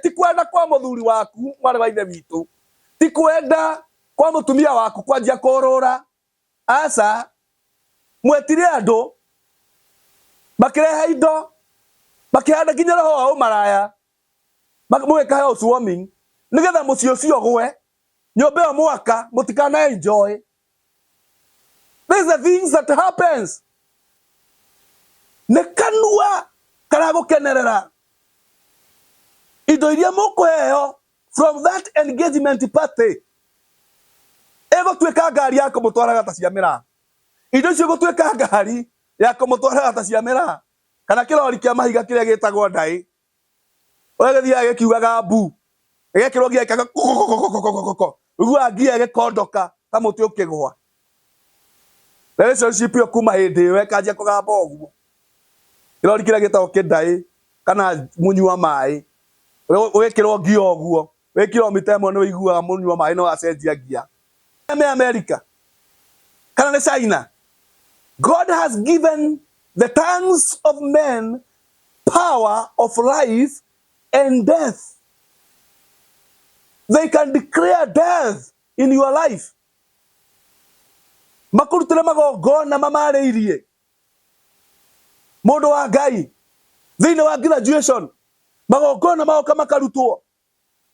Ti kwenda kwa mũthuri waku, mwarĩ wa ithe witũ, ti kwenda kwa mũtumia waku kwanjia kũrũra. Aca, mwetire andũ makĩrehe indo, makĩhanda nginya roho wa ũmaraya, mũgĩka house warming nĩgetha mũciĩ ũcio ũgwe, nyũmba ĩyo mwaka mũtikana enjoy. This is the things that happens. Nĩ kanua karagũkenerera indo iria mũkũheo from that engagement party. Ĩgũtuĩka ngari ya kũmũtwaraga ta cia mĩraa. Indo icio igũtuĩka ngari ya kũmũtwaraga ta cia mĩraa, kana kĩrori kĩa mahiga kĩrĩa gĩtagwo ndaĩ, ũrĩa gĩthiaga gĩkiugaga mbu, gĩgekĩrwo ngia gĩkaga kokokokokokoko, ũiguaga ngia ĩgĩkondoka ta mũtĩ ũkĩgwa. Relationship ĩyo kuma hĩndĩ ĩyo ĩkanjia kũgamba ũguo. Kĩrori kĩrĩa gĩtagwo kĩndaĩ kana mũnyua maĩ, wĩkĩrwo ngia ũguo, wĩkĩrwo mita ĩmwe nĩ ũiguaga mũnyua maĩ no acenjia ngia. Me America kana nĩ China. God has given the tongues of men power of life and death. They can declare death in your life. Makũrutĩre magongona mamarĩirie mũndũ wa Ngai thĩinĩ wa graduation, magongona magoka makarutwo,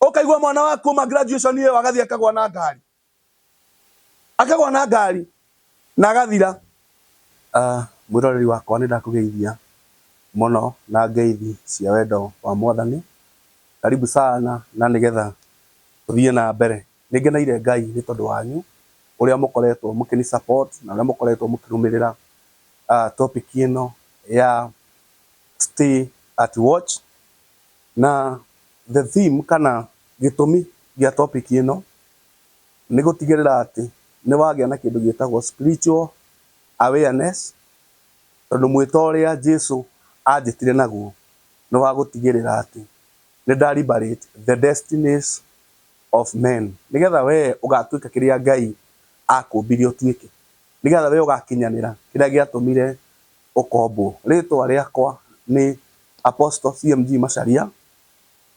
ũkaigua mwana waku ma graduation ĩyo agathiĩ akagwa na ngari, akagwa na ngari na agathira. Mwĩroreri wakwa, nĩ ndakũgeithia mũno na ngeithi cia wendo wa Mwathani. Karibu sana, na nĩgetha tũthiĩ na mbere. Nĩ ngeneire Ngai nĩ tondũ wanyu, ũrĩa mũkoretwo mũkĩni support na ũrĩa mũkoretwo mũkĩrũmĩrĩra topic ĩno ya Stay at Watch. Na the theme kana gĩtũmi gĩa topic ĩno nĩ gũtigĩrĩra atĩ nĩ wagĩa na kĩndũ gĩtagwo spiritual awareness, tondũ mwĩto ũrĩa Jesu anjĩtire naguo nĩ wa gũtigĩrĩra atĩ nĩ nda liberate the destinies of men, nĩgetha we ũgatuĩka kĩrĩa Ngai akũmbire ũtuĩke, nĩgetha we ũgakinyanĩra kĩrĩa gĩatũmire ũkombwo. Rĩtwa rĩakwa nĩ Apostle CMG Macharia,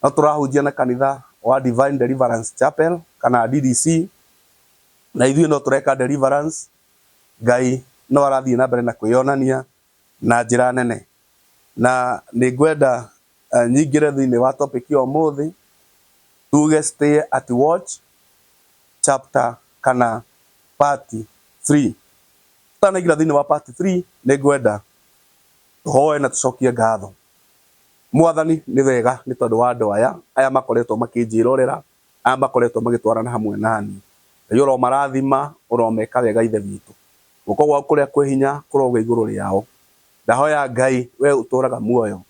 no tũrahunjia na kanitha wa Divine Deliverance Chapel kana DDC, na ithuĩ no tũreka deliverance. Ngai no arathiĩ na mbere na kwĩyonania na njĩra nene, na nĩ ngwenda nyingĩre thĩinĩ wa topic ya ũmũthĩ, tuge Stay at Watch chapter kana part 3. Tutanaingĩra thĩinĩ wa part 3, nĩ ngwenda tũhoe na tũcokie ngatho. Mwathani, nĩ wega nĩ tondũ wa andũ aya makoretwo makĩnjĩrorera, aya makoretwo magĩtwarana hamwe nani. Ngai, ũromarathima, ũromeka wega. Ithe witũ, guoko gwaku kũrĩa kwĩ hinya kũrogĩa igũrũ rĩao. Ndahoya Ngai, we ũtũraga muoyo,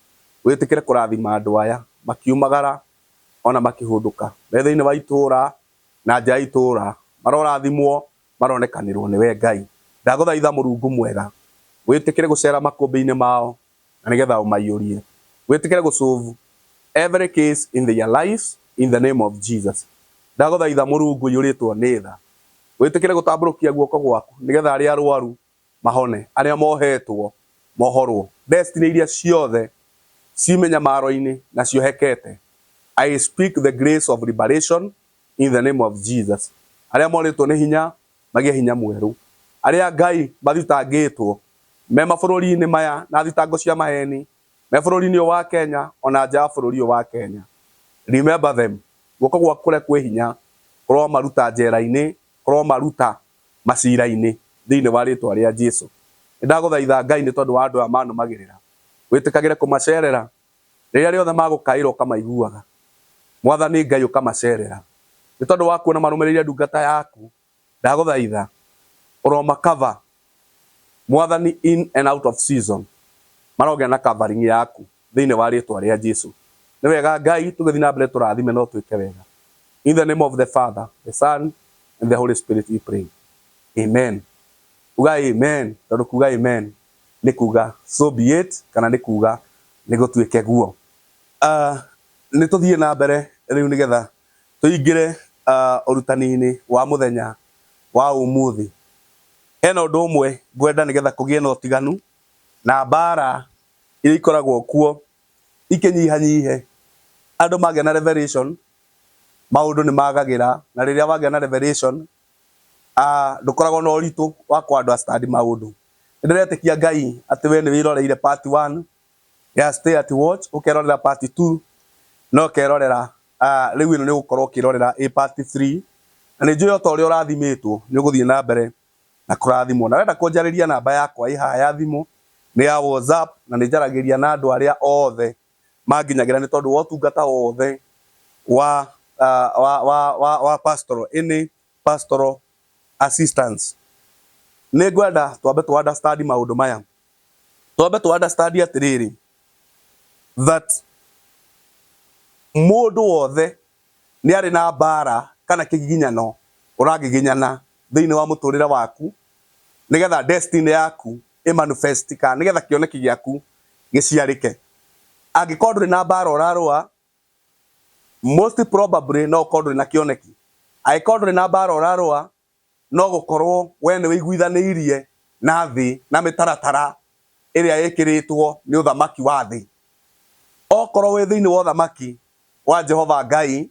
wĩtĩkĩre kũrathima andũ aya makiumagara ona makĩhũndũka, me thĩinĩ wa itũra na nja ya itũra, marorathimwo, maronekanĩrwo nĩwe. Ngai, ndagũthaitha, Mũrungu mwega, wĩtĩkĩre gũcera makũmbĩ-inĩ mao na nĩgetha ũmaiyũrie, wĩtĩkĩre gũsolve every case in their lives in the name of Jesus. Ndagũthaitha, Mũrungu ũiyũrĩtwo nĩ tha, wĩtĩkĩre gũtambũrũkia guoko gwaku nĩgetha arĩa arwaru mahone, arĩa mohetwo mohorwo, destiny iria ciothe ci mĩnyamaro-inĩ na ciohekete, I speak the grace of liberation in the name of Jesus. Arĩa morĩtwo nĩ hinya magĩe hinya mwerũ, arĩa Ngai mathitangĩtwo me mabũrũri-inĩ maya na thitango cia maheni, me bũrũri-inĩ ũyũ wa Kenya ona nja ya bũrũri ũyũ wa Kenya, remember them. Guoko gwaku kũrĩa kwĩ hinya kũromaruta njera-inĩ, kũromaruta macira-inĩ thĩinĩ wa rĩtwa rĩa Jesu. Nĩ ndagũthaitha, Ngai, nĩ tondũ wa andũ aya manũmagĩrĩra, wĩtĩkagĩre kũmacerera rĩrĩa rĩothe magũkaĩra, ũkamaiguaga. Mwathani Ngai, ũkamacerera nĩ tondũ wa kuona marũmĩrĩire ndungata yaku. Ndagũthaitha, ũromakava, Mwathani, in and out of season, marogĩa na covering yaku thĩinĩ wa rĩtwa rĩa Jesu. Nĩ wega, Ngai, tũgĩthiĩ na mbere tũrathime no twĩke wega. In the name of the Father, the Son and the Holy Spirit we pray, amen. Uga amen, tondũ kuga amen nĩ kuga so be it, kana nĩ kuga nĩ gũtuĩke guo. Nĩ tũthiĩ na mbere rĩu nĩgetha tũingĩre ũrutani-inĩ wa mũthenya wa ũmũthĩ. Hena ũndũ ũmwe ngwenda nĩgetha kũgĩe na ũtiganu na mbara iria ikoragwo kuo ikĩnyihanyihe. Andũ magĩa na revelation, maũndũ nĩ magagĩra, na rĩrĩa wagĩa na revelation, ndũkoragwo na ũritũ wa kũ understand maũndũ. Nĩ ndĩretĩkia Ngai atĩ we nĩ wĩroreire part 1 ya Stay at Watch, ũkerorera part 2 na ũkerorera rĩu ĩno nĩ ũgũkorwo ũkĩrorera ĩ part 3, na nĩ njũĩ o ta ũrĩa ũrathimĩtwo nĩ ũgũthiĩ na mbere na kũrathimwo. Na wenda kũnjarĩria namba yakwa ĩ haha ya thimũ, nĩ ya WhatsApp, na nĩ njaragĩria na andũ arĩa othe manginyagĩra nĩ tondũ wa ũtungata wothe wa, wa, wa, wa, wa pastoral, any pastoral assistance. Nĩ ngwenda twambe tũ understand maũndũ maya. Twambe tũ understand atĩrĩrĩ, that mũndũ wothe nĩ arĩ na mbara kana kĩgiginyano ũragiginyana thĩinĩ wa mũtũrĩre waku nĩgetha destiny yaku ĩ manifest kana nĩgetha kĩoneki gĩaku gĩciarĩke. Angĩkorwo ndũrĩ na mbara ũrarũa, most probably no ũkorwo ndũrĩ na kĩoneki. Angĩkorwo ndũrĩ na mbara ũrarũa, no gũkorwo we nĩ wĩiguithanĩirie na thĩ na mĩtaratara ĩrĩa ĩkĩrĩtwo nĩ ũthamaki wa thĩ. Okorwo wĩ thĩinĩ wa ũthamaki wa Jehova Ngai,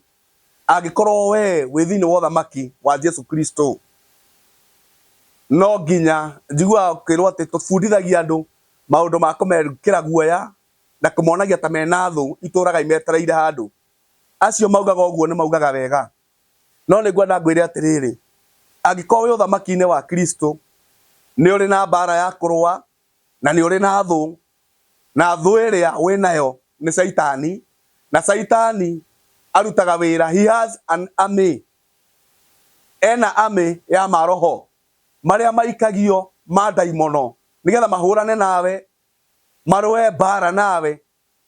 angĩkorwo we wĩ thĩinĩ wa ũthamaki wa Jesu Kristo, no nginya njiguaga ũkĩrwo atĩ tũbundithagia andũ maũndũ ma kũmekĩra guoya na kũmonagia ta mena thũ itũraga imetereire handũ. Acio maugaga ũguo nĩ maugaga wega. No nĩ ngwenda ngwĩre atĩrĩrĩ, angĩkorwo wĩ ũthamaki-inĩ wa Kristo, nĩ ũrĩ na mbara ya kũrũa na nĩ ũrĩ na thũ, na thũ ĩrĩa wĩ nayo nĩ Caitani, na Caitani arutaga wĩra, he has an army, ena army ya maroho marĩa maikagio ma ndaimono nĩgetha mahũrane nawe, marũe mbara nawe,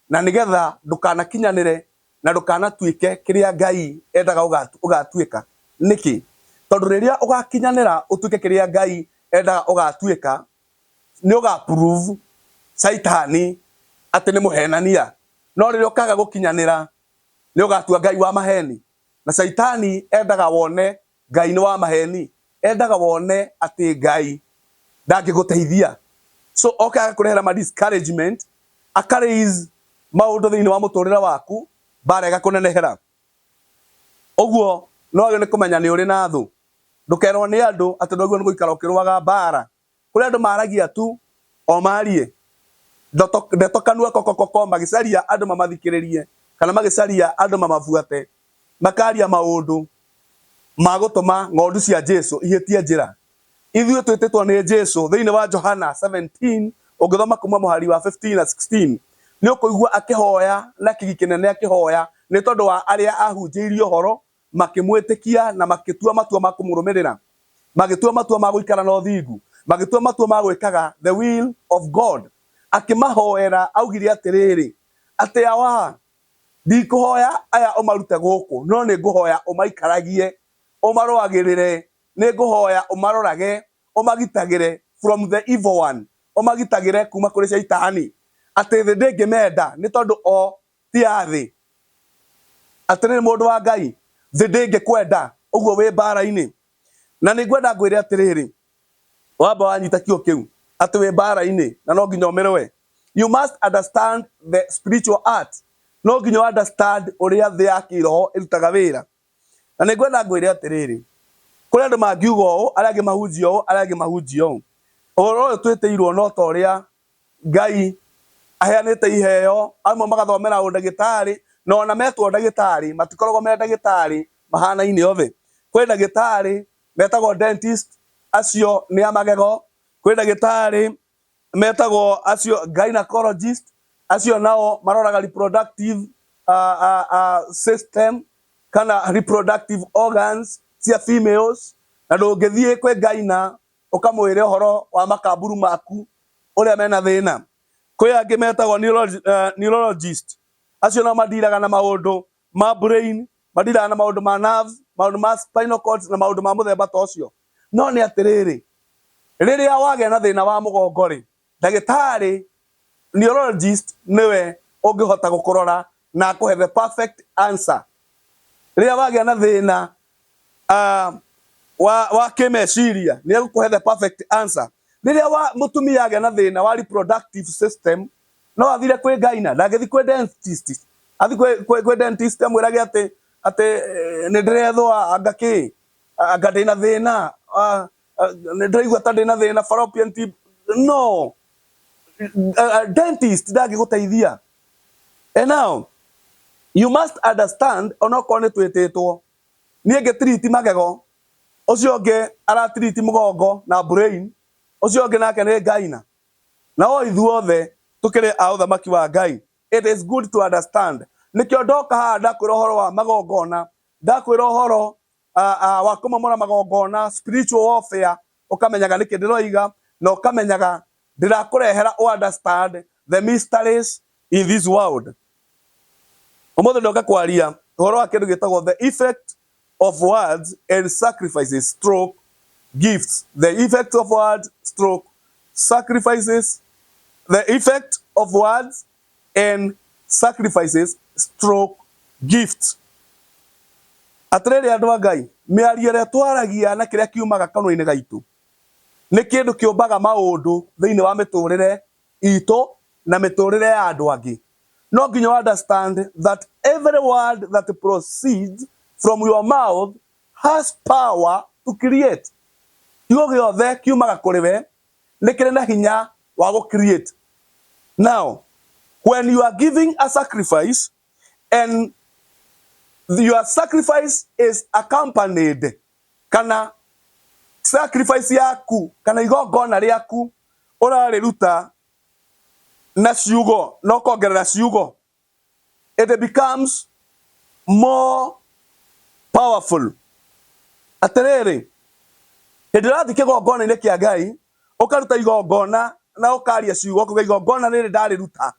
na nĩgetha ndũkanakinyanĩre na ndũkanatuĩke kĩrĩa Ngai endaga ũgatuĩka. Nĩkĩ? Tondũ rĩrĩa ũgakinyanĩra ũtuĩke kĩrĩa Ngai endaga ũgatuĩka, nĩ ũga prove Caitani atĩ nĩ mũhenania. No rĩrĩa ũkaga gũkinyanĩra, nĩ ũgatua Ngai wa maheni. Na Caitani endaga wone Ngai nĩ wa maheni. Endaga wone atĩ Ngai ndangĩgũteithia. So oke agakũrehera ma discouragement, aka raise maũndũ thĩinĩ wa mũtũrĩre waku, mbara ĩgakũnenehera. Ũguo nĩ wagĩrĩirwo nĩ kũmenya nĩ ũrĩ na thũ. Ndũkerwo nĩ andũ atĩ ndwagĩrĩirwo nĩ gũikara ũkĩrũaga mbara. Kũrĩ andũ maragia tu o marie. Ndeto, ndeto kanua kokokoko magĩcaria andũ mamathikĩrĩrie kana magĩcaria andũ mamabuate. Makaria maũndũ ma gũtũma ng'ondu cia Jesu ihĩtie njĩra. Ithuĩ twĩtĩtwo nĩ Jesu thĩinĩ wa Johana 17, ũngĩthoma kuma mũhari wa 15 na 16, nĩ ũkũigua akĩhoya na kĩgi kĩnene akĩhoya nĩ tondũ wa arĩa ahunjĩirie ũhoro makĩmwĩtĩkia na makĩtua matua ma kũmũrũmĩrĩra, magĩtua matua ma gũikara na ũthingu, magĩtua matua ma gwĩkaga the will of God. Akĩmahoera augire atĩrĩrĩ, atĩ Awa, ndikũhoya aya ũmarute gũkũ, no nĩ ngũhoya ũmaikaragie, ũmarũagĩrĩre, nĩ ngũhoya ũmarorage, ũmagitagĩre from the evil one, ũmagitagĩre kuma kũrĩ Shaitani, atĩ thĩ ndĩngĩmenda nĩ tondũ o ti a thĩ. Atĩrĩrĩ mũndũ wa Ngai, thĩ ndĩngĩkwenda ũguo wĩ mbara-inĩ. Na nĩ ngwenda ngwĩre atĩrĩrĩ, wamba wanyita kiugo kĩu atĩ wĩ mbara-inĩ na no nginya ũmĩrũe. You must understand the spiritual art. No nginya understand ũrĩa thĩ ya kĩroho ĩrutaga wĩra. Na nĩ ngwenda ngwĩre atĩrĩrĩ, kũrĩ andũ mangiuga ũũ, arĩa angĩ mahunjie ũũ, arĩa angĩ mahunjie ũũ. Ũhoro ũyũ twĩtĩirwo no ta ũrĩa Ngai aheanĩte iheo, amwe magathomera ũndagĩtarĩ, na ona metwo ndagĩtarĩ matikoragwo me ndagĩtarĩ mahanaine othe. Kwĩ ndagĩtarĩ metagwo dentist, acio nĩ a magego, kwĩ ndagĩtarĩ metagwo acio gynecologist, acio nao maroraga reproductive system kana reproductive organs cia females, na ndũngĩthiĩ kwĩ gyna ũkamwĩre ũhoro wa makamburu maku ũrĩa mena thĩna. Kwĩ angĩ metagwo neurologist, acio nao mandiraga na maũndũ ma brain, mandiraga na maũndũ ma nerves, maũndũ ma spinal cord na maũndũ ma mũthemba ta ũcio. No nĩ atĩrĩrĩ, rĩrĩa wagĩa na thĩna wa mũgongo rĩ, ndagĩtarĩ neurologist nĩwe ũngĩhota gũkũrora na akũhe the perfect answer. Rĩrĩa wagĩa na thĩna wa kĩmeciria, nĩ egũkũhe the perfect answer. Rĩrĩa wa mũtumia agĩa na thĩna wa reproductive system, no athire kwĩ gyna, ndangĩthi kwĩ dentist. Athi kwĩ dentist amwĩrage atĩ nĩ ndĩrethũa anga kĩ anga ndĩna thĩna, nĩ ndĩraigua ta ndĩna thĩna fallopian tube. No dentist ndangĩgũteithia. And now you must understand, onokorwo nĩ twĩtĩtwo, niĩ ngĩtiriti magego, ũcio ũngĩ aratiriti mũgongo na brain, ũcio ũngĩ nake nĩ ngaina, na o ithuothe tũkĩrĩ a ũthamaki wa Ngai. It is good to understand. Nĩkĩo ndoka haha ndakwĩra ũhoro wa magongona, ndakwĩra ũhoro wa kũmomora magongona, spiritual warfare, ũkamenyaga nĩkĩ ndĩroiga, na ũkamenyaga ndĩrakũrehera ũ understand the mysteries in this world. Ũmũthĩ ndoka kwaria ũhoro wa kĩndũ gĩtagwo the effect of words and sacrifices stroke gifts. The effect of words stroke sacrifices, the effect of words and sacrifices stroke gifts. Atĩrĩrĩ andũ a Ngai, mĩario ĩrĩa twaragia na kĩrĩa kiumaga kanua-inĩ gaitũ nĩ kĩndũ kĩũmbaga maũndũ thĩinĩ wa mĩtũrĩre itũ na mĩtũrĩre ya andũ angĩ. No nginya understand that every word that proceeds from your mouth has power to create. Kiugo gĩothe kiumaga kũrĩ we nĩ kĩrĩ na hinya wa gũ create. Now, when you are giving a sacrifice and your sacrifice is accompanied, kana sacrifice yaku kana igongona rĩaku ũrarĩruta na ciugo na ũkongerera ciugo, it becomes more powerful. Atĩrĩrĩ, hĩndĩ ũrathiĩ kĩgongona-inĩ kĩa Ngai ũkaruta igongona na ũkaria ciugo, ũkauga igongona rĩrĩ ndarĩruta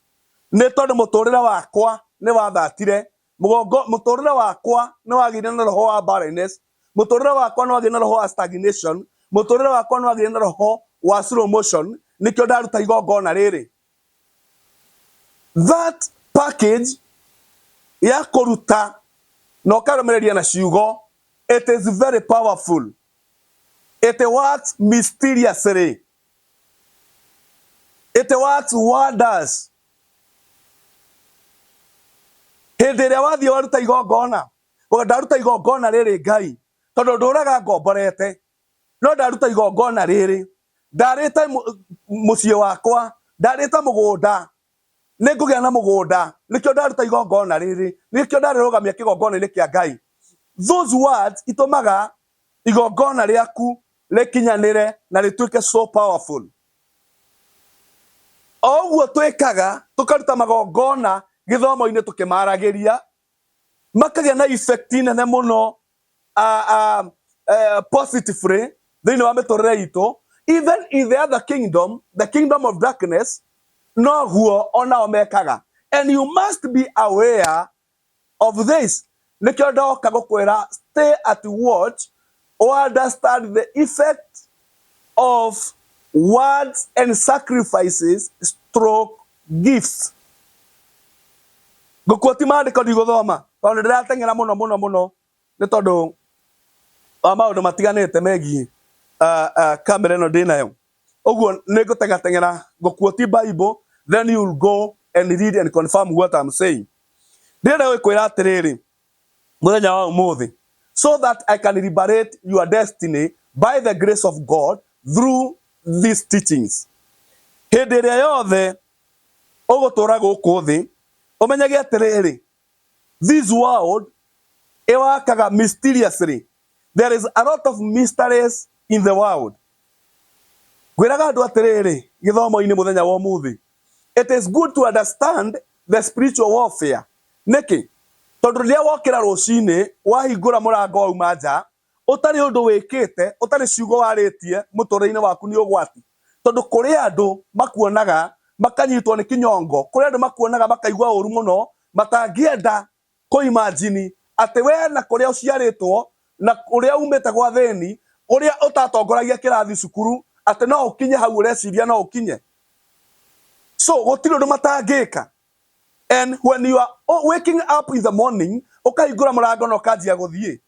nĩ tondũ mũtũrĩre wakwa nĩ wathatire, mũtũrĩre wakwa nĩ wagĩire na roho wa barrenness, mũtũrĩre wakwa nĩ wagĩire na roho wa stagnation, mũtũrĩre wakwa nĩ wagĩire na roho wa slow motion, nĩkĩo ndaruta igongona rĩrĩ. That package ya kũruta na ũkarũmĩrĩria na ciugo, it is very powerful. It works mysteriously. It works wonders. Hĩndĩ ĩrĩa wathiĩ waruta igongona, uga ndaruta igongona rĩrĩ Ngai, tondũ ndũraga ngomborete, no ndaruta igongona rĩrĩ, ndarĩte mũciĩ wakwa, ndarĩte mũgũnda, nĩ ngũgĩa na mũgũnda, nĩkĩo ndaruta igongona rĩrĩ, nĩkĩo ndarĩrũgamia kĩgongona-inĩ kĩa Ngai. Those words itũmaga igongona rĩaku rĩkinyanĩre na rĩtuĩke so powerful. O ũguo twĩkaga tũkaruta magongona gĩthomo-inĩ tũkĩmaragĩria, makagĩa na effect nene mũno positively thĩinĩ wa mĩtũrĩre itũ. Even in the other kingdom, the kingdom of darkness, noguo onao mekaga. And you must be aware of this. Nĩkĩo ndoka gũkwĩra stay at watch or understand the effect of words and sacrifices stroke gifts. Ngũkuoti maandĩko ndigũthoma tondũ ndĩrateng'era mũno mũno mũno nĩ tondũ wa maũndũ matiganĩte megiĩ kamera ĩno ndĩnayo. Ũguo nĩ ngũteng'ateng'era ngũkuoti Bible, then you will go and read and confirm what I'm saying. Ndĩrenda gũkwĩra atĩrĩrĩ mũthenya wa ũmũthĩ, so that I can liberate your destiny by the grace of God through these teachings. Hĩndĩ ĩrĩa yothe ũgũtũra gũkũ thĩ, ũmenyage atĩrĩrĩ, this world ĩwakaga mysteriously. There is a lot of mysteries in the world. Ngwĩraga andũ atĩrĩrĩ gĩthomo-inĩ mũthenya wa ũmũthĩ, it is good to understand the spiritual warfare. Nĩkĩ? Tondũ rĩrĩa wokĩra rũcinĩ, wahingũra mũrango wauma nja, ũtarĩ ũndũ wĩkĩte, ũtarĩ ciugo warĩtie mũtũrĩre-inĩ waku nĩ ũgwati. Tondũ kũrĩ andũ makuonaga makanyitwo nĩ kĩnyongo, kũrĩ andũ makuonaga makaigua ũru mũno, matangĩenda kũ-imagine atĩ we na kũrĩa ũciarĩtwo na kũrĩa umĩte gwa thĩni, ũrĩa ũtatongoragia kĩrathi cukuru, atĩ no ũkinye hau ũreciria no ũkinye. So gũtirĩ ũndũ matangĩka. And when you are waking up in the morning, ũkahingũra mũrango na ũkanjia gũthiĩ,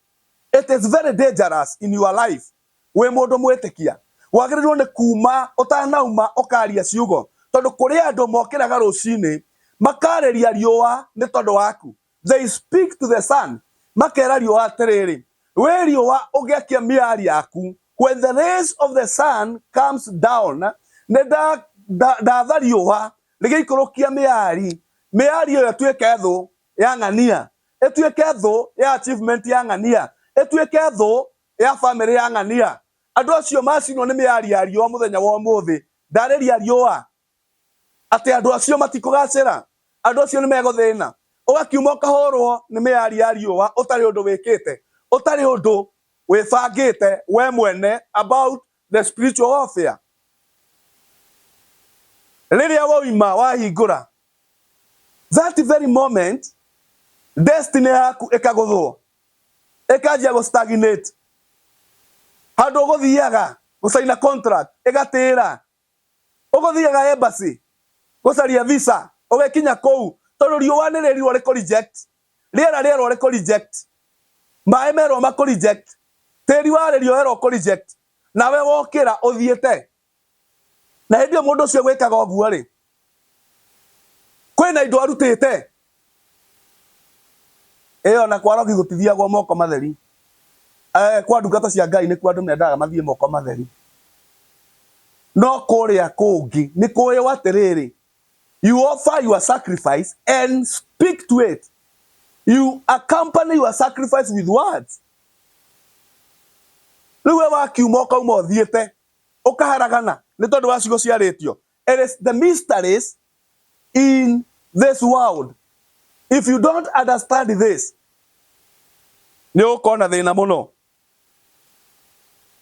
it is very dangerous in your life. Wĩ mũndũ mwĩtĩkia, wagĩrĩirwo nĩ kuma ũtanauma ũkaria ciugo, tondũ kũrĩ andũ mokĩraga rũcinĩ Makarĩria riũa nĩ tondũ waku. They speak to the sun. Makera riũa atĩrĩrĩ, wĩ riũa ũgĩakia mĩari yaku, when the rays of the sun comes down, nĩ ndatha riũa rĩgĩikũrũkia mĩari, mĩari ĩyo ĩtuĩke thũ ya ng'ania, ĩtuĩke thũ ya achievement ya ng'ania, ĩtuĩke thũ ya family ya ng'ania. Andũ acio macinwo nĩ mĩari ya riũa mũthenya wa ũmũthĩ, ndarĩria riũa atĩ andũ acio matikũgacĩra, andũ acio nĩ megũthĩna. Ũgakiuma ũkahũrwo nĩ mĩari ya riũa ũtarĩ ũndũ wĩkĩte, ũtarĩ ũndũ wĩbangĩte we mwene about the spiritual warfare. Rĩrĩa wauma wahingũra, that very moment destiny yaku ĩkagũthwo, ĩkanjia gũ stagnate. Handũ ũgũthiaga gũcaina contract ĩgatĩra. Ũgũthiaga embassy gũcaria visa ũgĩkinya kũu tondũ riũa nĩ rĩrirwo rĩkũ reject, rĩera rĩerwo rĩkũ reject, maĩ merwo makũ reject, tĩri warĩrio werwo ũkũ reject, nawe wokĩra ũthiĩte. Na hĩndĩ ĩyo mũndũ ũcio gwĩkaga ũguo rĩ, kwĩna indo arutĩte. Ĩyo na kwa rogi gũtithiagwo moko matheri. Eh, kwa ndungata cia Ngai nĩkuo andũ mendaga mathiĩ moko matheri. No kũrĩa kũngĩ nĩ kũĩo atĩrĩrĩ, you offer your sacrifice and speak to it. You accompany your sacrifice with words. Rĩu we wakiuma ũkauma ũthiĩte ũkaharagana nĩ tondũ wa ciugo ciarĩtio. It is the mysteries in this world. If you don't understand this, nĩ ũgũkorwo na thĩna mũno.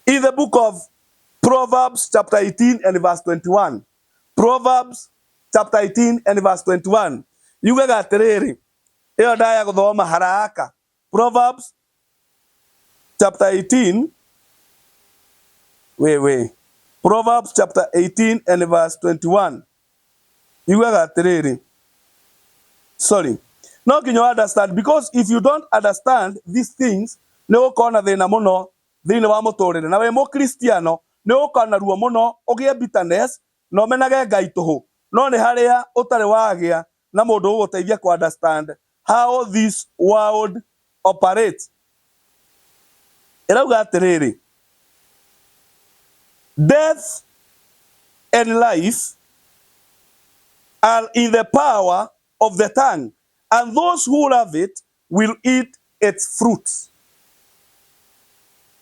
In the book of Proverbs chapter 18 and verse 21. Proverbs chapter 18 and verse 21. Yugaga atĩrĩrĩ, ĩyo ndaya gũthoma haraka. Proverbs chapter 18 wait. Proverbs chapter 18 and verse 21 yugaga atĩrĩrĩ, sorry, no nginya ũ understand, because if you don't understand these things nĩ ũgũkorwo na thĩna mũno thĩinĩ wa mũtũrĩre, na wĩ mũkristiano nĩ ũgũkorwo na ruo mũno, ũgĩe bitterness na ũmenage Ngai tũhũ, no nĩ harĩa ũtarĩ wagĩa na mũndũ ũgũgũteithia kũ understand how this world operates. Ĩrauga atĩrĩrĩ, death and life are in the power of the tongue, and those who love it will eat its fruits.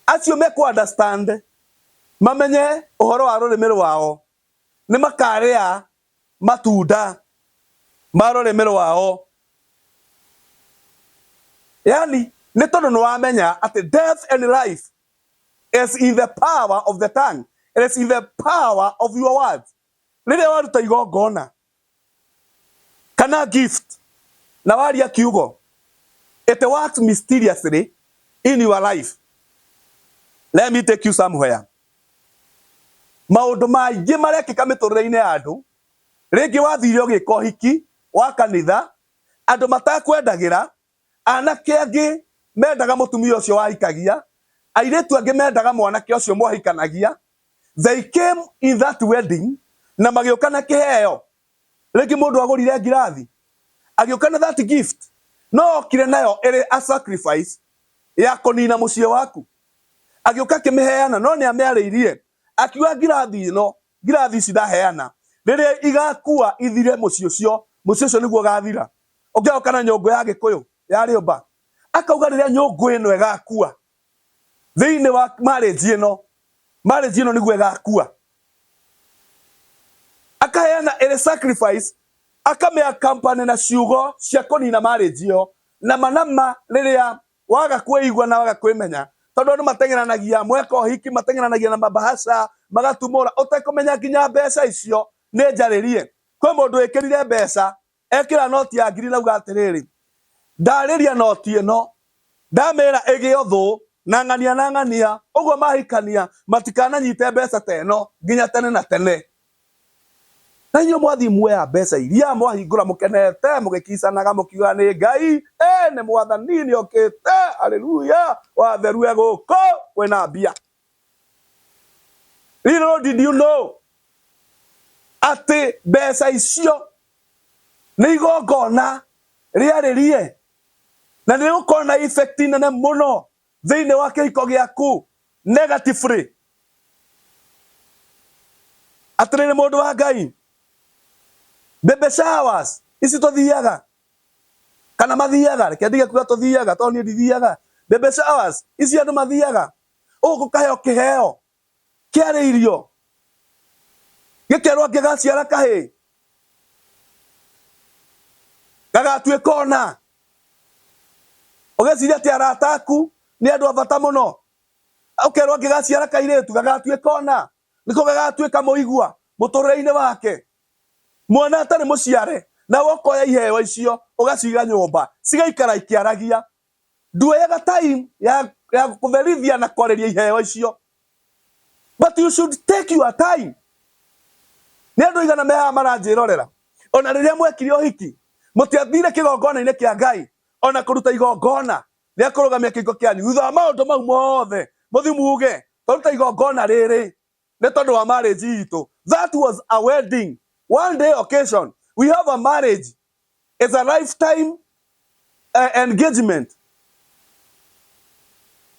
Acio mekũ understand mamenye ũhoro wa rũrĩmĩ rwao nĩ makarĩa matunda ma rũrĩmĩ rwao. Yani nĩ tondũ nĩ wamenya atĩ death and life is in the power of the tongue. It is in the power of your words. Rĩrĩa waruta igongona kana gift na waria kiugo, it works mysteriously in your life. Let me take you somewhere. Maũndũ maingĩ marekĩka mĩtũrĩre-inĩ ya andũ, rĩngĩ wathire ũgĩka ũhiki wa kanitha, andũ matakwendagĩra, anake angĩ mendaga mũtumia ũcio wahikagia, airĩtu angĩ mendaga mwanake ũcio mwahikanagia. They came in that wedding na magĩũka na kĩheo. Rĩngĩ mũndũ agũrire ngirathi, agĩũka na that gift, no okire nayo ĩrĩ a sacrifice ya kũnina mũciĩ waku. Agĩũka akĩmĩheana, no nĩ amĩarĩirie akiuga ngirathi ĩno, ngirathi ici ndaheana, rĩrĩa igakua ithire mũciĩ ũcio, mũciĩ ũcio nĩguo ũgathira. Ũngĩoka na nyũngũ ya Gĩkũyũ ya rĩũmba, akauga rĩrĩa nyũngũ ĩno ĩgakua thĩinĩ wa marriage ĩno, marriage ĩno nĩguo ĩgakua. Akaheana ĩrĩ sacrifice, akamĩ accompany na ciugo cia kũnina marriage ĩyo. Na ma na ma rĩrĩa waga kwĩigua na waga kwĩmenya, tondũ andũ mateng'eranagia mweka ũhiki, mateng'eranagia na mabahasha magatumũra ũtekũmenya nginya mbeca icio nĩ njarĩrie. Kwĩ mũndũ wĩkĩrire mbeca, ekĩra noti ya ngiri na auga atĩrĩrĩ, ndarĩria noti ĩno, ndamĩra ĩgĩo thũ na ng'ania na ng'ania, ũguo mahikania matikananyite mbeca ta ĩno nginya tene na tene. Na inyuĩ mwathiĩ muoya mbeca iria mwahingũra mũkenete mũgĩkicanaga mũkiuga nĩ Ngai, nĩ mwathani nĩ okĩte, haleluya, watheru e gũkũ kwĩna mbia. Little did you know atĩ mbeca icio Nĩ igongona rĩarĩrie na nĩ rĩgũkorwo na effect nene mũno thĩinĩ wa kĩhiko gĩaku negatively. Atĩrĩrĩ mũndũ wa Ngai, baby showers ici tũthiaga kana mathiaga, reke ndige kuga tũthiaga tondũ niĩ ndithiaga. Baby showers ici andũ mathiaga ũguo gũkaheo kĩheo kĩarĩirio gĩkerwo angĩgaciara kahĩĩ gagatuĩka ona. Ũgeciria atĩ arata aku nĩ andũ a bata mũno, ũkerwo angĩgaciara kairĩtu gagatuĩka ona, nĩko gagatuĩka mũigua mũtũrĩre-inĩ wake. Mwana atarĩ mũciare, nawe ũkoya iheo icio ũgaciga nyũmba cigaikara ikĩaragia. Nduoyaga time ya kũtherithia na kwarĩria iheo icio, but you should take your time. Nĩ andũ aigana me haha maranjĩrorera, ona rĩrĩa mwekire ũhiki mũtiathire kĩgongona-inĩ kĩa Ngai ona kũruta igongona rĩa kũrũgamia kĩhiko kĩanyu. Thutha wa maũndũ mau mothe mũthi muge twaruta igongona rĩrĩ nĩ tondũ wa marriage itũ. That was a wedding, one day occasion. We have a marriage, it's a lifetime engagement.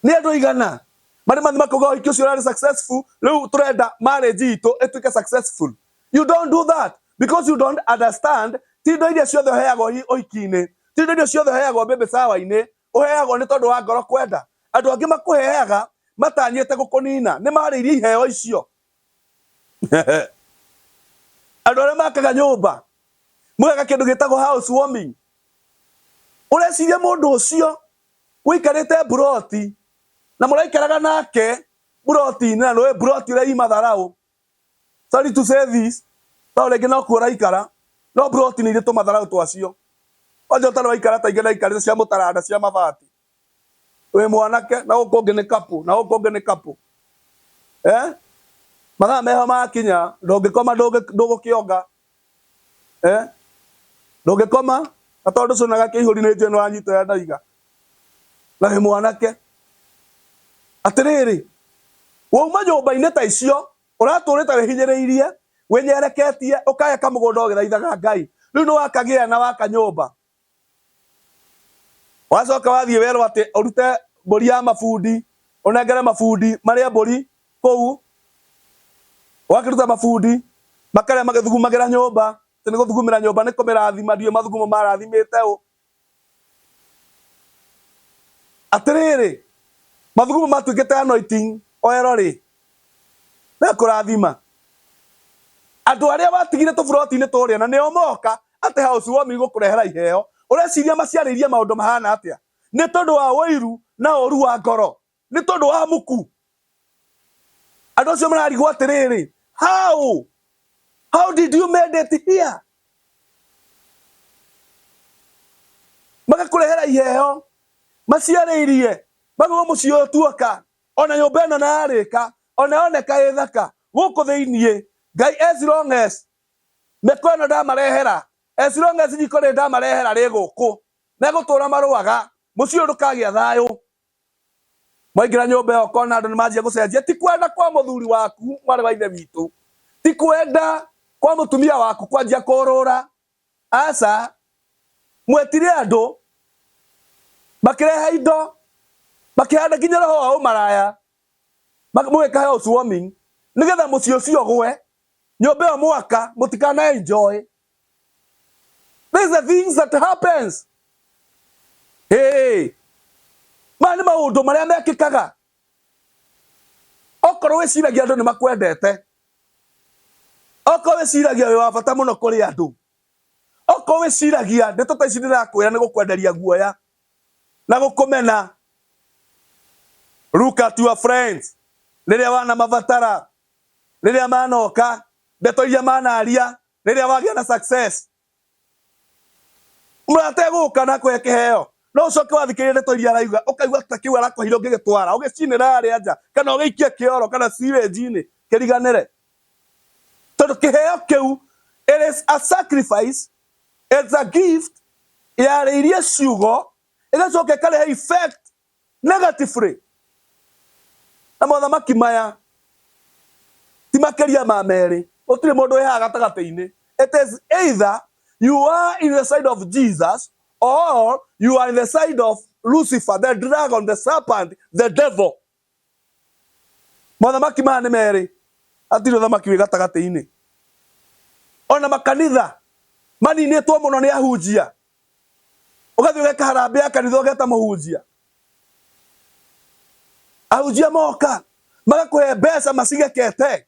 Nĩ andũ aigana marĩ mathi makauga ũhiki ũcio ũrarĩ successful, rĩu tũrenda marriage itũ ĩtuĩke successful. You don't do that because you don't understand ti indo iria ciothe ũheagwo ũhiki-inĩ, ti indo iria ciothe ũheagwo baby shower-inĩ, ũheagwo nĩ tondũ wa ngoro kwenda. Andũ angĩ makũheaga matanyĩte gũkũnina, nĩ marĩirie iheo icio. Andũ arĩa makaga nyũmba mũgeka kĩndũ gĩtagwo house warming, ũreciria mũndũ ũcio ũikarĩte mburoti na mũraikaraga nake mburoti-inĩ, na nĩũĩ mburoti ũrĩa i matharaũ, sorry to say this, tondũ rĩngĩ no kuo ũraikara, no mburoti nĩ irĩ tũmatharaũ twacio. Kwanja ũtarĩ waikara ta ingĩ ndaikarĩte cia mũtaranda cia mabati, wĩ mwanake na gũkũ ũngĩ nĩ kapũ na gũkũ ũngĩ nĩ kapũ, eh? Mathaa meho makinya ndũngĩkoma, ndũgũkĩonga, eh? Ndũngĩkoma na tondũ cũnaga kĩihũri nĩ njũĩ nĩwanyita ũrĩa ndaiga na wĩ mwanake. Atĩrĩrĩ, wauma nyũmba-inĩ ta icio ũratũrĩte wĩhinyĩrĩirie wĩnyereketie, ũkaya kamũgũnda ũgĩthaithaga Ngai, rĩu nĩ wakagĩa na waka nyũmba, wacoka wathiĩ werwo atĩ ũrute mbũri ya mabundi, ũnengere mabundi marĩe mbũri kũu, wakĩruta mabundi makarĩa magĩthugumagĩra nyũmba, atĩ nĩ gũthugumĩra nyũmba nĩ kũmĩrathima, ndiũĩ mathugumo marathimĩte ũ. Atĩrĩrĩ, mathugumo matuĩkĩte anointing oil rĩ, mekũrathima andũ arĩa watigire tũburoti-inĩ tũrĩa na nĩo moka atĩ house warming gũkũrehera iheo. Ũreciria maciarĩirie maũndũ mahana atĩa? Nĩ tondũ wa ũiru na ũru wa ngoro, nĩ tondũ wa muku. Andũ acio mararigwo atĩrĩrĩ, how did you made it here? Magakũrehera iheo maciarĩirie, makauga mũciĩ ũyũ tuoka, ona nyũmba ĩno na yarĩka, ona yoneka ĩ thaka gũkũ thĩiniĩ, Ngai as long as mĩkwa ĩno ndamarehera, as long as riko rĩrĩ ndamarehera rĩ gũkũ, megũtũra marũaga, mũciĩ ũyũ ndũkagĩa thayũ. Mwaingĩra nyũmba ĩyo ũkona andũ nĩ manjia gũcenjia, ti kwenda kwa mũthuri waku mwarĩ wa ithe witũ, ti kwenda kwa mũtumia waku kwanjia kũrũra, aca. Mwetire andũ makĩrehe indo, makĩhanda nginya roho wa ũmaraya, mũgĩka house warming nĩgetha mũciĩ ũcio ũgwe, nyũmba ĩyo mwaka mũtikana enjoy. These are things that happens. Hey, maya nĩ maũndũ marĩa mekĩkaga. Okorwo wĩciragia andũ nĩ makwendete, okorwo wĩciragia wĩ wa bata mũno kũrĩ andũ, okorwo wĩciragia ndeto ta ici ndĩrakwĩra nĩ gũkwenderia guoya na gũkũmena, look at your friends rĩrĩa wana mabatara, rĩrĩa manoka, ndeto iria manaria rĩrĩa wagĩa na success. Mũrata egũka na kũhe kĩheo, no ũcoke wathikĩrĩria ndeto iria arauga ũkaigua ta kĩu arakũheire ũngĩgĩtwara ũgĩcinĩra harĩa nja kana ũgĩikie kĩoro kana sewage-inĩ kĩriganĩre, tondũ kĩheo kĩu it is a sacrifice, it's a gift yarĩirie ciugo ĩgacoka ĩkarehe effect negatively. Na mothamaki maya ti makĩria ma merĩ, gũtirĩ mũndũ wĩ haha gatagatĩ-inĩ. It is either You are in the side of Jesus or you are in the side of Lucifer, the dragon, the serpent, the devil. Mothamaki maya nĩ merĩ, hatirĩ ũthamaki wĩ gatagatĩ-inĩ. Ona makanitha maninĩtwo mũno nĩ ahunjia. Ũgathiĩ ũgeka harambee ya kanitha ũgeta mũhunjia. Ahunjia moka magakũhe mbeca macigekete,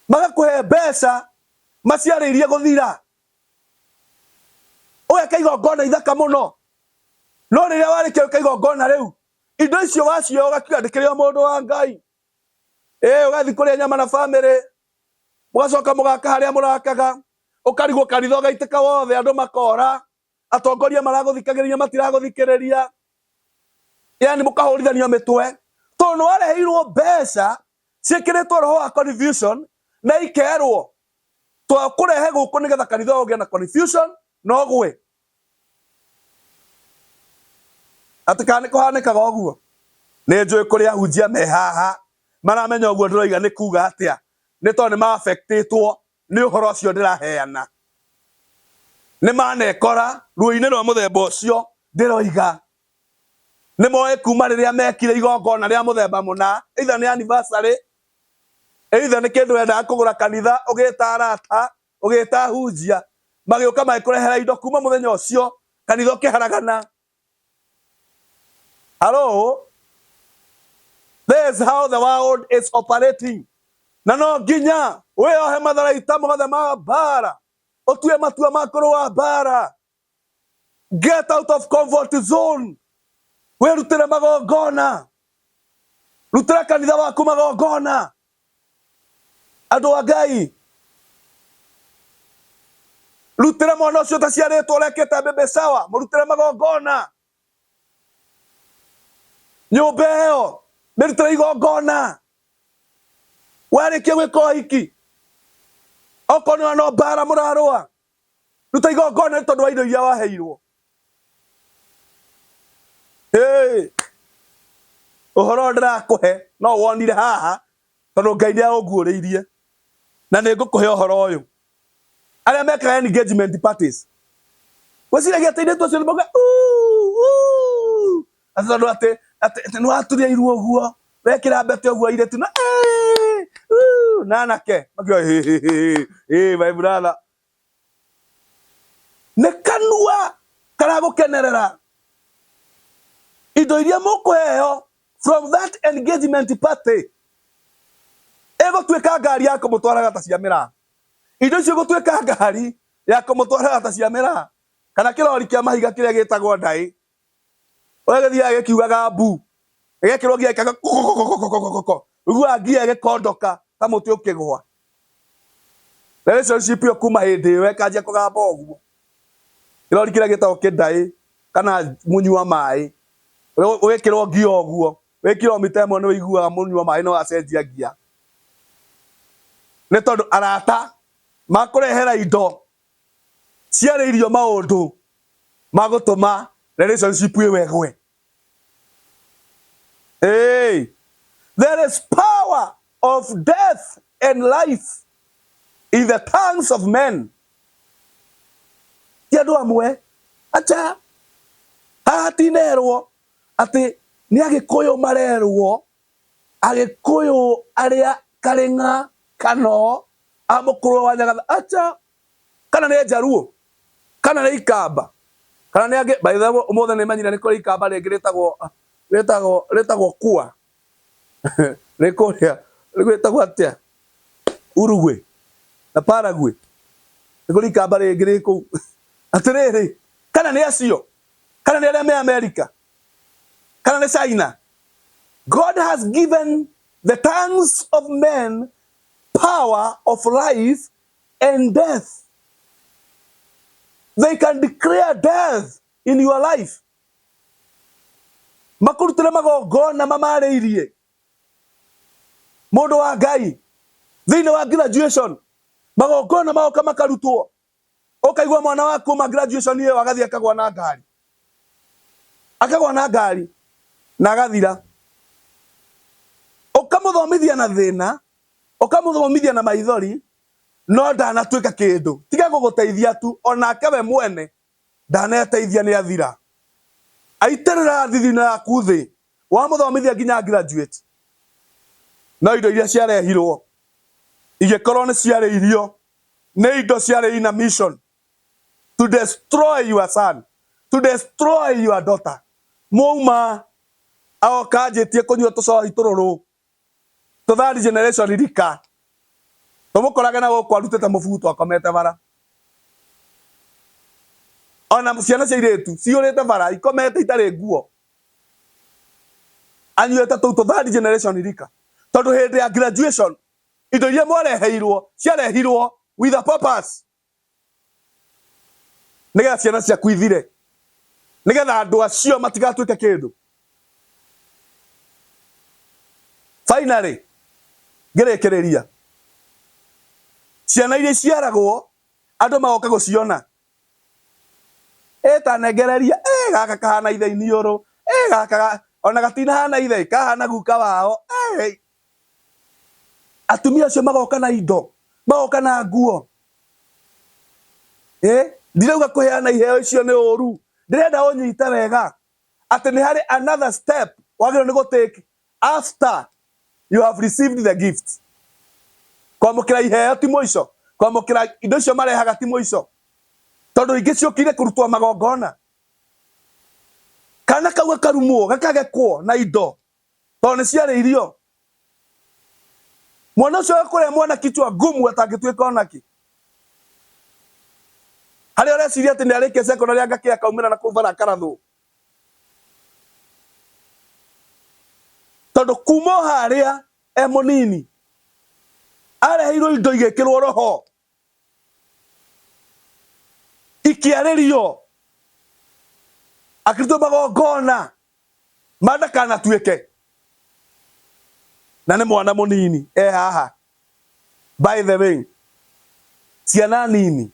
magakũhe mbeca maciarĩirie gũthira. Ũgeka igongona ithaka mũno, no rĩrĩa warĩkia gwĩka igongona rĩu, indo icio wacioya ũgakiuga ndĩkĩrĩ o mũndũ wa Ngai. Ĩ ũgathiĩ kũrĩa nyama na bamĩrĩ, mũgacoka mũgaka harĩa mũrakaga, ũkarigwo kanitha ũgaitĩka wothe, andũ makora, atongoria maragũthikagĩrĩria matiragũthikĩrĩria, yani mũkahũrithanio mĩtwe tondũ nĩ wareheirwo mbeca ciĩkĩrĩtwo roho wa confusion na ikerwo twakũrehe gũkũ nĩgetha kanitha ũgĩe na confusion na ũgwe. Atĩ kana nĩ kũhanĩkaga ũguo? Nĩ njũĩ kũrĩ ahunjia me haha maramenya ũguo ndĩroiga nĩ kuga atĩa, nĩ tondũ nĩ ma-affectĩtwo nĩ ũhoro ũcio ndĩraheana. Nĩ manekora ruo-inĩ rwa mũthemba ũcio ndĩroiga. Nĩ moĩ kuma rĩrĩa mekire igongona rĩa mũthemba mũna, either nĩ anniversary, either nĩ kĩndũ wendaga kũgũra kanitha, ũgĩta arata, ũgĩta ahunjia, magĩũka magĩkũrehera indo kuma mũthenya ũcio kanitha ũkĩharagana. Hello? This is how the world is operating. Na no nginya wĩyohe matharaita mothe ma mbara, ũtue matua ma kũrũa mbara. Get out of comfort zone. Wĩrutĩre magongona. Rutĩra kanitha waku magongona. Andũ a Ngai, rutĩra mwana ũcio ũtaciarĩtwo ũrekĩte baby shower, mũrutĩre magongona. Nyũmba ĩyo mĩrutĩre igongona. Warĩkia gwĩka ũhiki, okorwo nĩ no mbara mũrarũa, ruta igongona nĩ tondũ wa indo iria waheirwo. Hey, ũhoro ũyũ ndĩrakũhe no wonire haha tondũ Ngai nĩ aũnguũrĩirie na nĩ ngũkũhe ũhoro ũyũ. Arĩa mekaga engagement parties gwĩciragia atĩ airĩtu acio nĩ mauga atĩ tondũ atĩ atĩ atĩ nĩ waturia iru ũguo wekĩra mbete ũguo airĩtu na na anake makiuga hey, my brother nĩ kanua karagũkenerera indo iria mũkũheo from that engagement party ĩgũtuĩka ngari ya kũmũtwaraga ta cia mĩraa. Indo icio igũtuĩka ngari ya kũmũtwaraga ta cia mĩraa kana kĩrori kĩa mahiga kĩrĩa gĩtagwo ndaĩ, ũrĩa gĩthiaga gĩkiugaga mbu, gĩgekĩrwo ngia gĩkauga kokokokokokoko, ũiguaga ngia ĩgĩkondoka ta mũtĩ ũkĩgwa. Relationship ĩyo kuma hĩndĩ ĩyo ĩkanjia kũgamba ũguo. Kĩrori kĩrĩa gĩtagwo kĩndaĩ kana mũnyua maĩ, wekĩrwo ngia ũguo, wĩ kilomita ĩmwe nĩ ũiguaga mũnyua maĩ no acenjia ngia. Nĩ tondũ arata makũrehera indo ciarĩirio maũndũ ma gũtũma relationship ĩyo ĩgwe. Hey, there is power of death and life in the tongues of men. Ti andũ amwe acha haha tinerwo atĩ nĩ Agĩkũyũ marerwo, Agĩkũyũ arĩa Karĩng'a, Kano, a Mũkũrwe wa Nyagatha acha kana nĩ Njaruo kana nĩ Ikamba kana nĩ angĩ. By the way, ũmũthĩ nĩ menyire nĩ kũrĩ Ikamba rĩngĩ rĩtagwo rĩtagwo rĩtagwo Kua nĩ kũrĩa rĩtagwo atĩa Uruguay na Paraguay, nĩ kũrĩ Ikamba rĩngĩ rĩ kũu. Atĩrĩrĩ, kana nĩ acio, kana nĩ arĩa me America, kana nĩ China. God has given the tongues of men power of life and death. They can declare death in your life. Makũrutĩre magongona mamarĩirie mũndũ wa Ngai thĩinĩ wa graduation, magongona magoka makarutwo, ũkaigua mwana waku ma graduation ĩyo agathiĩ akagwa na ngari, akagwa na ngari na agathira. Ũkamũthomithia na thĩna, ũkamũthomithia na maithori, No ndanatuĩka kĩndũ. Tiga gũgũteithia tu, onake we mwene ndaneteithia nĩ athira. Aitĩrĩra thithino yaku thĩ, wamũthomithia nginya graduate. No indo iria ciarehirwo igĩkorwo nĩ ciarĩirio nĩ indo ciarĩ in a mission to destroy your son, to destroy your daughter. Mwauma agoka anjĩtie kũnyua tũcohi tũrũrũ tũ third generation rika tũmũkorage na gũkũ arutĩte mũbuto akomete bara ona ciana cia irĩtu ciyũrĩte bara ikomete itarĩ nguo anyuĩte tũu tũ third generation rika tondũ hĩndĩ ya graduation indo iria mwareheirwo ciarehirwo with a purpose nigetha ciana ciaku ithire nigetha andu acio matigatuike kindu finally ngirikiriria ciana iria iciaragwo andu magoka guciona ĩtanengereria ĩ gaka kahana ithe iniũrũ ĩ gaka ona gatinahana ithe kahana guka wao ĩ atumia acio magoka na indo magoka na nguo eh ndirauga kuheana iheo icio nĩ ũru ndĩrenda ũnyite wega atĩ nĩ harĩ another step wagĩrĩirwo nĩ gũ take after you have received the gift kwamũkĩra iheo ti mũico kwamũkĩra indo icio marehaga ti mũico tondũ ingĩ ciũkire kũrutwo magongona kana kau gakarumwo gakagekwo na indo tondũ nĩ ciarĩirio mwana ũcio agakũrĩa mwana kichwa ngumu atangĩtuĩka onakĩ harĩa ũreciria atĩ nĩ arĩkia secondary angakĩ akaumĩra na kũu bara akarathwo tondũ kuma o harĩa e mũnini areheirwo indo igĩkĩrwo roho ikĩarĩrio akĩrutwo magongona ma ndakanatuĩke na nĩ mwana mũnini e haha by the way ciana nini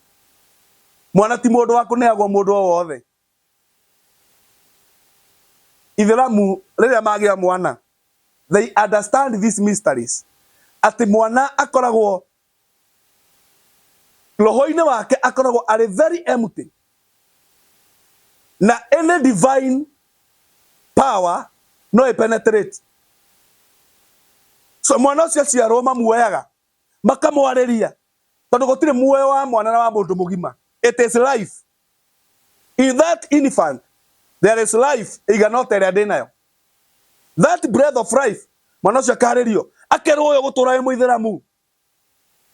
mwana ti mũndũ wa kũneagwo mũndũ o wothe ithĩramu rĩrĩa magĩa mwana they understand these mysteries atĩ mwana akoragwo roho-inĩ wake akoragwo arĩ very empty na any divine power no ĩ penetrate so mwana ũcio aciarwo mamuoyaga makamwarĩria tondũ gũtirĩ muoyo wa mwana na wa mũndũ mũgima it is life in that infant there is life ĩigana ota ĩrĩa ndĩ nayo that breath of life mwana ũcio akarĩrio akerwo ũyũ gũtũra wĩ mũithĩramu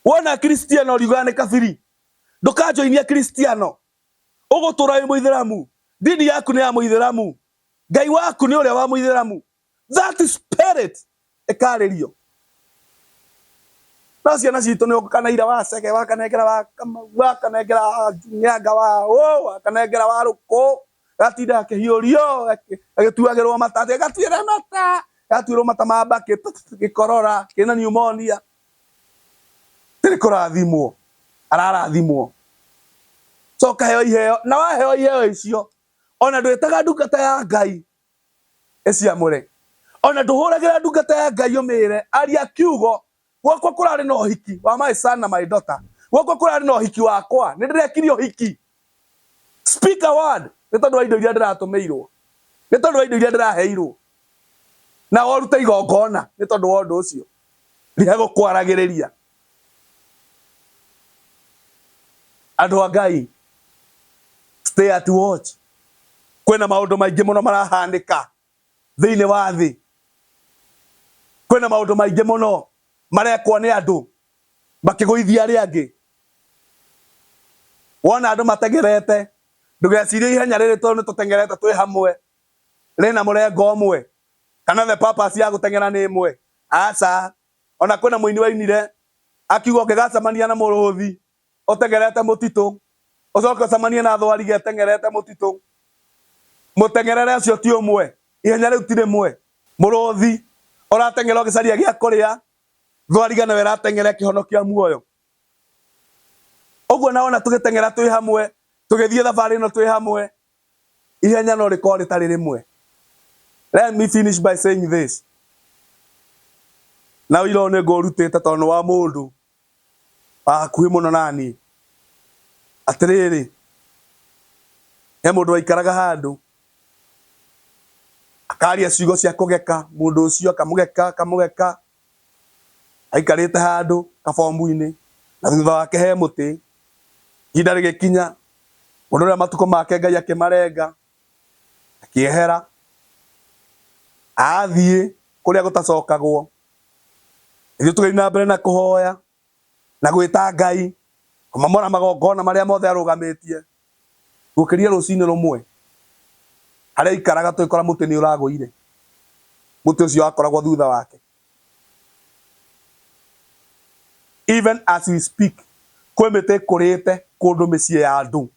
wona kristiano riugaga nĩ kabiri ndũkanjoinia kristiano ũgũtũra wĩ mũithĩramu ndini yaku nĩ ya mũithĩramu ngai waku nĩ ũrĩa wa mũithĩramu that spirit ĩkarĩrio no ciana citũ nĩ ũkanaira wa cege wakanengera wa kamau wakanengera wa nyanga wa ũ wakanengera wa rũkũ gatinda gakĩhiũrio gagĩtuagĩrwo mata atĩ gatuĩre mata gatuĩrwo mata ma mbakĩ gĩkorora kĩna pneumonia tĩrĩ kũrathimwo ararathimwo so ũkaheo iheo na waheo iheo icio ona ndwĩtaga ndungata ya Ngai ĩciamũre ona ndũhũragĩra ndungata ya Ngai ũmĩre aria kiugo gwakwa kũrarĩ na ũhiki wa my son na my daughter gwakwa kũrarĩ na ũhiki wakwa nĩ ndĩrekire ũhiki speak a word nĩ tondũ wa indo iria ndĩratũmĩirwo nĩ tondũ wa indo iria ndĩraheirwo na ũrute igongona nĩ tondũ wa ũndũ ũcio rihe gũkwaragĩrĩria andũ a Ngai stay at watch kwĩna maũndũ maingĩ mũno marahanĩka thĩinĩ wa thĩ kwĩna maũndũ maingĩ mũno marekwo nĩ andũ makĩgũithia arĩa angĩ wona andũ matengerete ndũgecirie ihenya rĩrĩ tondũ nĩ tũtengerete twĩ hamwe rĩna mũrengo ũmwe kana the purpose ya gũteng'era nĩ ĩmwe aca ona kwĩna mũini wainire akiuga ũngĩgacemania na mũrũthi ũteng'erete mũtitũ ũcoke ũcemanie na thwariga ĩteng'erete mũtitũ mũteng'erere ũcio ti ũmwe ihenya rĩu ti rĩmwe mũrũthi ũrateng'era ũgĩcaria gĩa kũrĩa thwariga nayo ĩrateng'era ĩkĩhonokia muoyo ũguo na wona tũgĩteng'era twĩ hamwe tũgĩthiĩ thabarĩ ĩno twĩ hamwe ihenya no rĩkorwo rĩtarĩ rĩmwe let me finish by saying this na ũira ũyũ nĩ ngũrutĩte tondũ nĩ wa mũndũ Wa hakuhĩ mũno naniĩ. Atĩrĩrĩ, he mũndũ waikaraga handũ, akaria ciugo cia kũgeka mũndũ ũcio, akamũgeka akamũgeka, aikarĩte handũ kabomu-inĩ, na thutha wake he mũtĩ. Ihinda rĩgĩkinya, mũndũ ũrĩa matukũ make Ngai akĩmarenga, akĩehera, athiĩ kũrĩa gũtacokagwo. Ithuĩ tũgĩthiĩ na mbere na kũhoya na gwĩta Ngai, kũmomora magongona marĩa mothe arũgamĩtie. Gũkĩria rũcinĩ rũmwe, harĩa aikaraga tũgĩkora mũtĩ nĩ ũragũire. Mũtĩ ũcio wakoragwo thutha wake. Even as we speak, kwĩ mĩtĩ ĩkũrĩte kũndũ mĩciĩ ya andũ,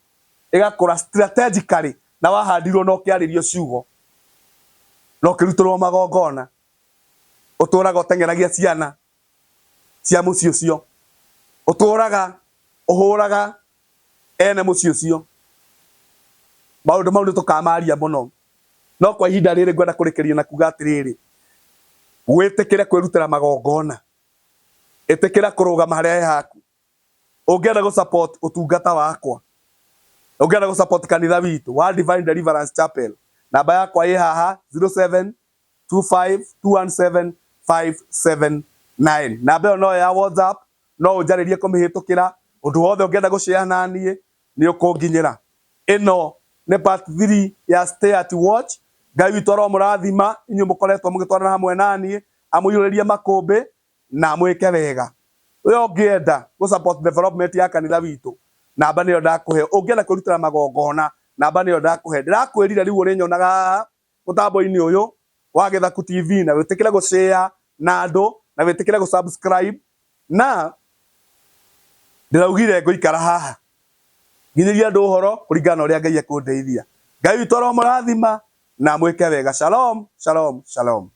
ĩgakũra strategically, na wahandirwo na ũkĩarĩrio ciugo, na ũkĩrutĩrwo magongona. Ũtũraga ũteng'eragia ciana cia mũciĩ ũcio. Ũtũraga ũhũraga ene mũciĩ ũcio. Maũndũ mau nĩ tũkamaria mũno. No kwa ihinda rĩrĩ ngwenda kũrĩkĩria na kuga atĩrĩrĩ, wĩtĩkĩre kwĩrutĩra magongona. Ĩtĩkĩra kũrũgama harĩa he haku. Ũngĩenda gũ support ũtungata wakwa, ũngĩenda gũ support kanitha witũ wa Divine Deliverance Chapel, namba yakwa ĩ haha 07 25217579. Namba ĩyo no ya WhatsApp, no ũnjarĩrie kũmĩhĩtũkĩra, ũndũ wothe ũngĩenda gũ share naniĩ nĩ ũkũnginyĩra. Ĩno nĩ part 3 ya Stay at Watch. Ngai witũ aromũrathima inyuĩ mũkoretwo mũgĩtwarana hamwe naniĩ, amũiyũrĩrie makũmbĩ na amwĩke wega. We ũngĩenda gũ support development ya kanitha witũ, namba nĩyo ndakũhe. Ũngĩenda kwĩrutĩra magongona, namba nĩyo ndakũhe. Ndĩrakwĩrire rĩu ũrĩnyonaga haha mũtambo-inĩ ũyũ wa Gĩthaku TV, na wĩtĩkĩre gũ share na andũ, na wĩtĩkĩre gũ subscribe, na ndĩraugire ngũikara haha nginyĩrie andũ ũhoro kũringana na ũrĩa Ngai ekũndeithia. Ngai witũ aromũrathima na amwĩke wega. Shalom, shalom, shalom.